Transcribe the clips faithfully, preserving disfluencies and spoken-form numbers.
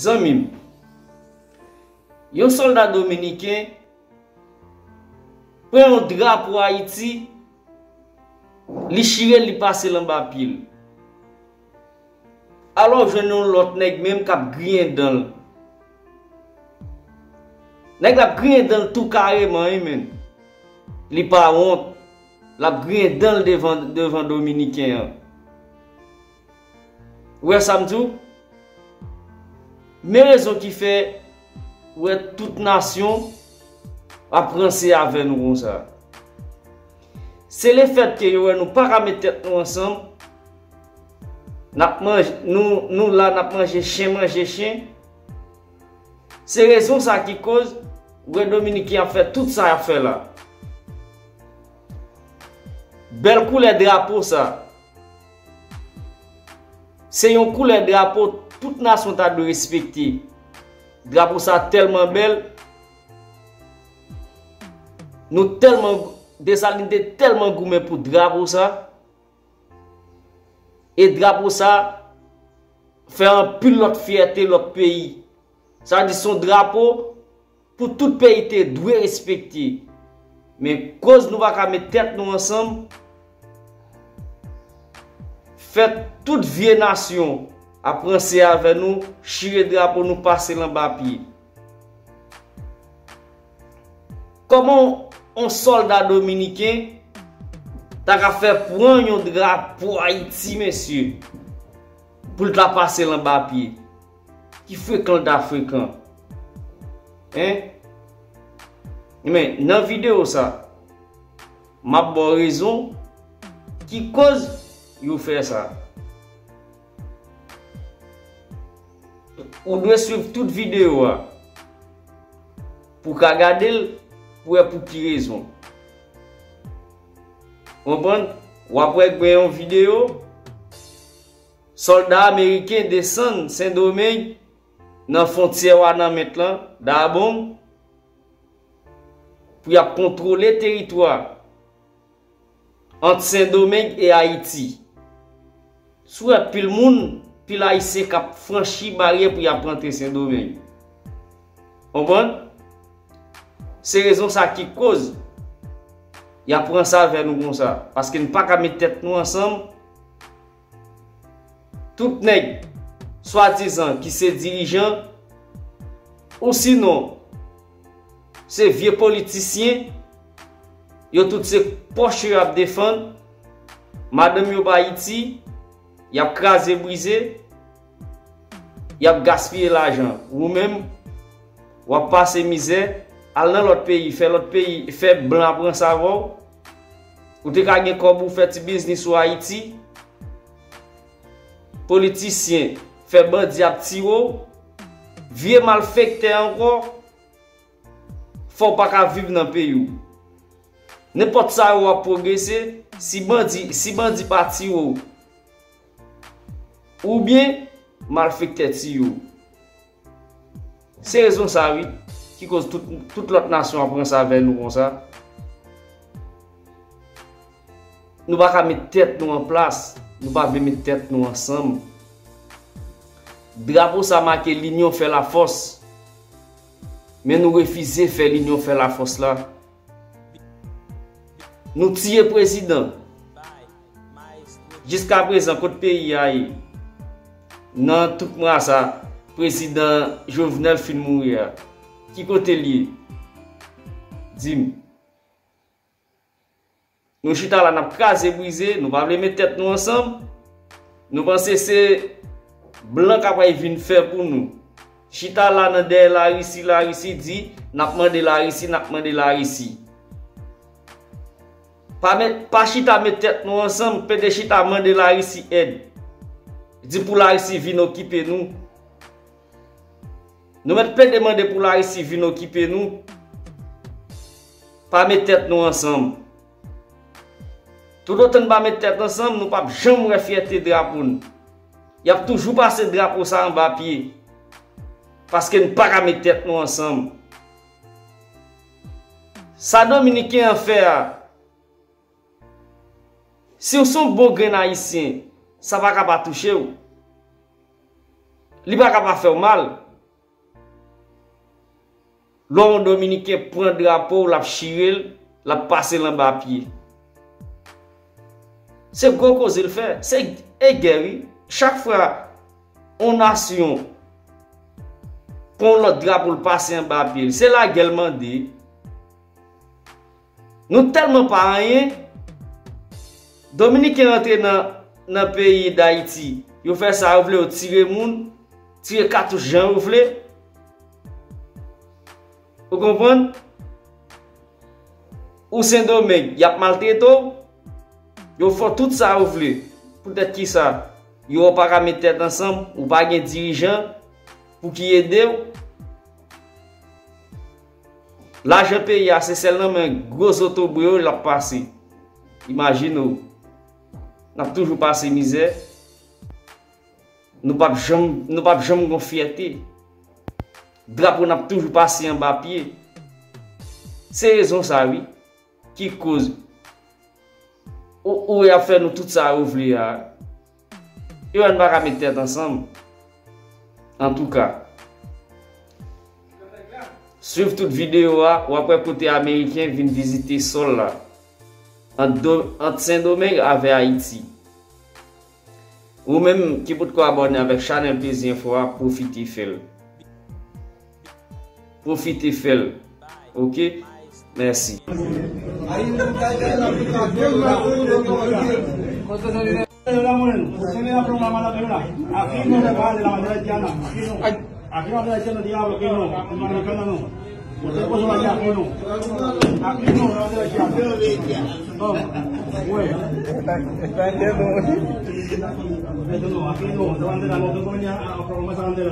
Zanmi m, yon sòlda dominiken pran yon drapo Ayiti, li chire l, li pase l anba pye l. Alò, w jwenn yon lòt nèg menm k ap griyen dan l. Nèg la ap griyen dan l tou kareman, wi, menn. Li pa wont. L ap griyen dan l devan, devan Dominiken an. Ou wè sa m di w? Men rezon ki fè ou wè tout nasyon ap ranse avè nou konsa. Se lefètke yo wè nou pa ka met tèt nou ansanm, n ap manje, nou, nou la, n ap manje chen, manje chen. Se rezon sa ki koz ou wè Dominiken ap fè tout sa y ap fè la. Bèl koulè drapo sa. Se yon koulè drapo tout nasyon ta dwe respekte. Drapo sa tèlman bèl. Nou tèlman, Desalin te tèlman goumen pou drapo sa. E drapo sa fè anpil lòt fyète lòt peyi. Sa vle di se yon drapo pou tout peyi te dwe respekte. Men koz nou pa ka met tèt nou ansanm, fè tout vye nasyon ap ranse avè nou, chire drapo nou, pase l anba pye. Kòman yon sòlda dominiken ta ka fè pran yon drapo Ayiti, mesye, pou l ta pase l anba pye? Ki frekan l ta frekan? Hein? Men, nan videyo sa, m ap ba w rezon ki koz yo fè sa. Ou dwe swiv tout videyo a pou w ka gade l, pou w wè pou ki rezon. Konprann? W ap wè gen yon videyo, sòlda ameriken desann Sendomeng nan fwontyè Wanament lan, Dabong, pou y ap kontwole teritwa ant Sendomeng e Ayiti. Si w wè pil moun, pil Ayisyen k ap franchi baryè pou y ap rantre Sendomeng. Konprann? Se rezon sa ki koz y ap ranse avè nou konsa, paske n pa ka met tèt nou ansanm. Tout nèg, swadizan, ki se dirijan, ou sinon, se vye politisyen, yo tout se pòch yo y ap defann, madanm yo pa Ayiti, y ap kraze brize, y ap gaspiye lajan. Ou menm, w ap pase mizè, al nan lòt peyi, fè lòt peyi, fè blan ap ranse avè w. Ou te ka gen kòb ou fè ti biznis ou Ayiti. Politisyen fè bandi ap tiye w. Vye malfektè ankò, fè w pa ka viv nan peyi w. Nenpòt sa yo w ap pwogrese, si bandi, si bandi pa tiye w, oubyen malfektè tiye w. Se rezon sa wi, ki koz tout, tout lòt nasyon ap ranse avè nou konsa. Nou pa ka met tèt nou an plas, nou pa vle met tèt nou ansanm. Drapo sa make linyon fè lafòs, men nou refize fè linyon fè lafòs la. Nou tiye prezidan. Jiskaprezan, kot peyi a ye? Nan tout mwa sa, prezidan Jovenel fin mouri a, ki kote l ye? Di m. Nou chita la, n ap kraze brize, nou pa vle met tèt nou ansanm. Nou panse se blan k ap vin fè pou nou. Chita la nan dèyè Larisi, Larisi di, n ap mande Larisi, n ap mande Larisi. Pa met, pa chita met tèt nou ansanm, pede chita mande Larisi èd. Di pou Larisi vin okipe nou. Nou mèt pede mande pou Larisi vin okipe nou. Pa met tèt nou ansanm. Toutotan n pa met tèt ansanm, nou p ap janm wè fyète drapo n. Y ap toujou pase drapo sa anba pye. Paske n pa ka met tèt nou ansanm. Sa Dominiken an fè a, si w se yon bon grenn Ayisyen, sa pa ka pa touche w. Li pa ka pa fè w mal. Lè yon Dominiken pran drapo w, l ap chire l, l ap pase l anba pye. Se gwo koze l fè. Se e gè, wi. Chak fwa yon nasyon pran yon lòt drapo l pase anba pye l, se lagè l mande. Nou tèlman pa anyen. Dominiken rantre nan, nan peyi Dayiti, yo fè sa yo vle, yo tire moun, tire katouch jan yo vle. Ou konprann? Ou Sendomeng, y ap maltrete w, yo fè w tout sa yo vle. Poutèt kisa? Yo wè w pa ka met tèt ansanm, ou pa gen dirijan pou ki ede w. Lajan peyi a se sèl nan men gwo zotobre yo l ap pase. Imajine w. N ap toujou pase mizè. Nou p ap janm, nou p ap janm gon fyète. Drapo n ap toujou pase anba pye. Se rezon sa wi ki koz ou, ou y ap fè nou tout sa yo vle a. Yo wè n pa ka met tèt ansanm. Antouka, swiv tout videyo a, w ap wè kote Ameriken vin vizite sòl la. Ant Do-, ant Sendomeng avè Ayiti. Ou menm ki potko abòne avèk chanèl Plezi Enfo a, pwofite fè l. Pwofite fè l. Oke? Mèsi. Aquí no se vale la bandera haitiana, aquí no. Aquí no se vale la bandera haitiana, diablo, aquí no. Los tempos se vale aquí no. Aquí no, la bandera haitiana. No, güey. Esto no, aquí no, esa bandera no, tengo que venir a, a proclamar esa bandera.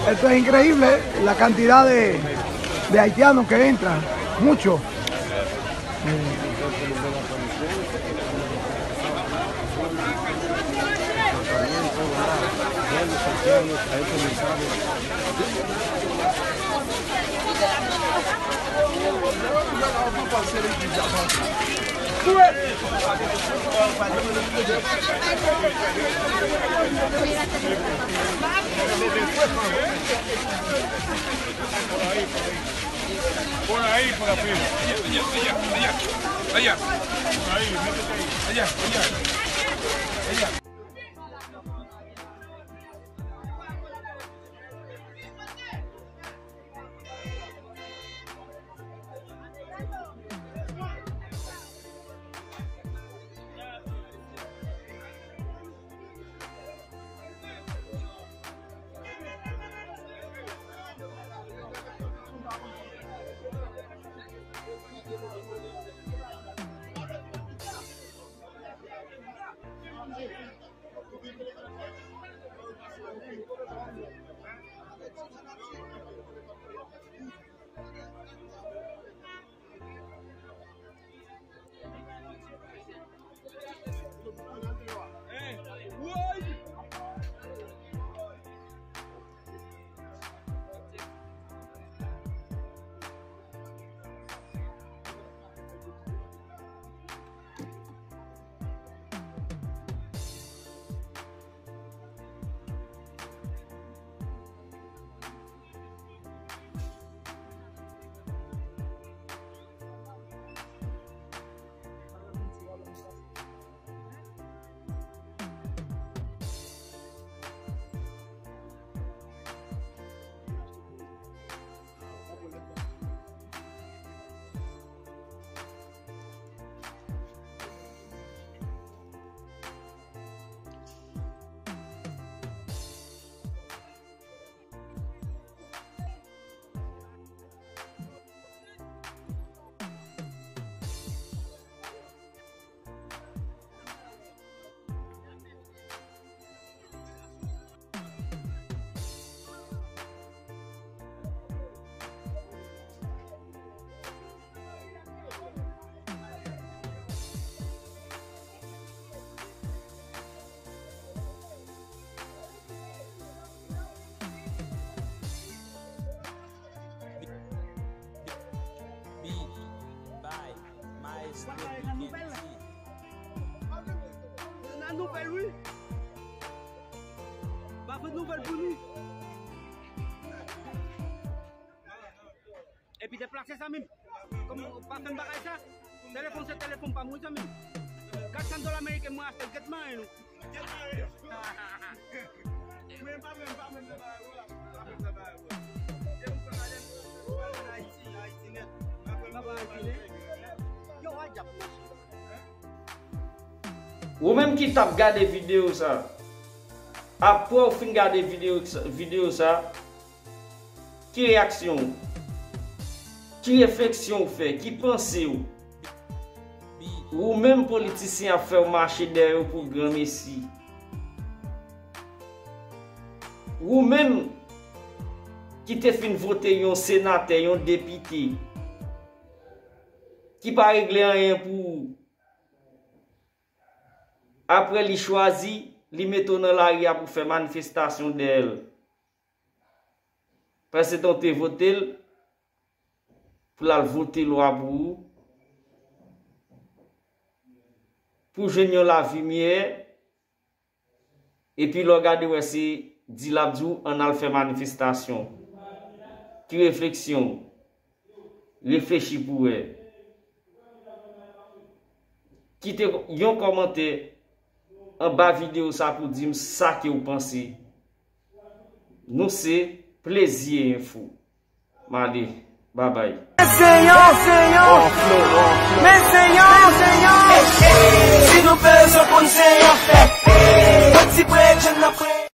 Esto es increíble, la cantidad de, de haitianos que entran, mucho. Por ahí, por la prima. Allá, allá, allá. Allá. Por ahí, métete ahí. Allá, allá. Allá. Nouvèl, wi. Pa vre nouvèl pou nou. Epi deplase zanmi m. Kòm ou pa fè m bagay sa, telefòn se telefòn pa m, wi zanmi m. Kat san dola ameriken mwen achte l, get mari nou. Get mari nou. Men pa menm, pa menm nan bagay ou la. Pa menm nan bagay ou la. Depi w pran lajan, ou pral ann Ayiti, Ayiti nèt. Papa Ayiti nèt. Yo, a djab, mesye. Ou menm ki t ap gade videyo sa, apre w fin gade videyo sa, videyo sa, ki reyaksyon w? Ki refleksyon w fè? Ki panse w? Ou menm politisyen ap fè w mache dèyè yo pou granmesi. Ou menm ki te fin vote yon senatè, yon depite, ki pa regle anyen pou ou. Apre li chwazi, li mete w nan lari a pou fè manifestasyon dèyè l. Paske w te vote l, pou l al vote lwa pou ou, pou jwenn yon lavi miyè, epi lè w gade wè se di l ap di w ann al fè manifestasyon. Ki refleksyon w? Reflechi pou wè. Kite yon kòmantè anba videyo sa pou di m sa ke w panse. Nou se Plezi Enfo. M ale. Babay. Men se yon, se yon, men se yon, se yon. Si nou bezwen konn se yon fèt. Pati prejèn nan pre.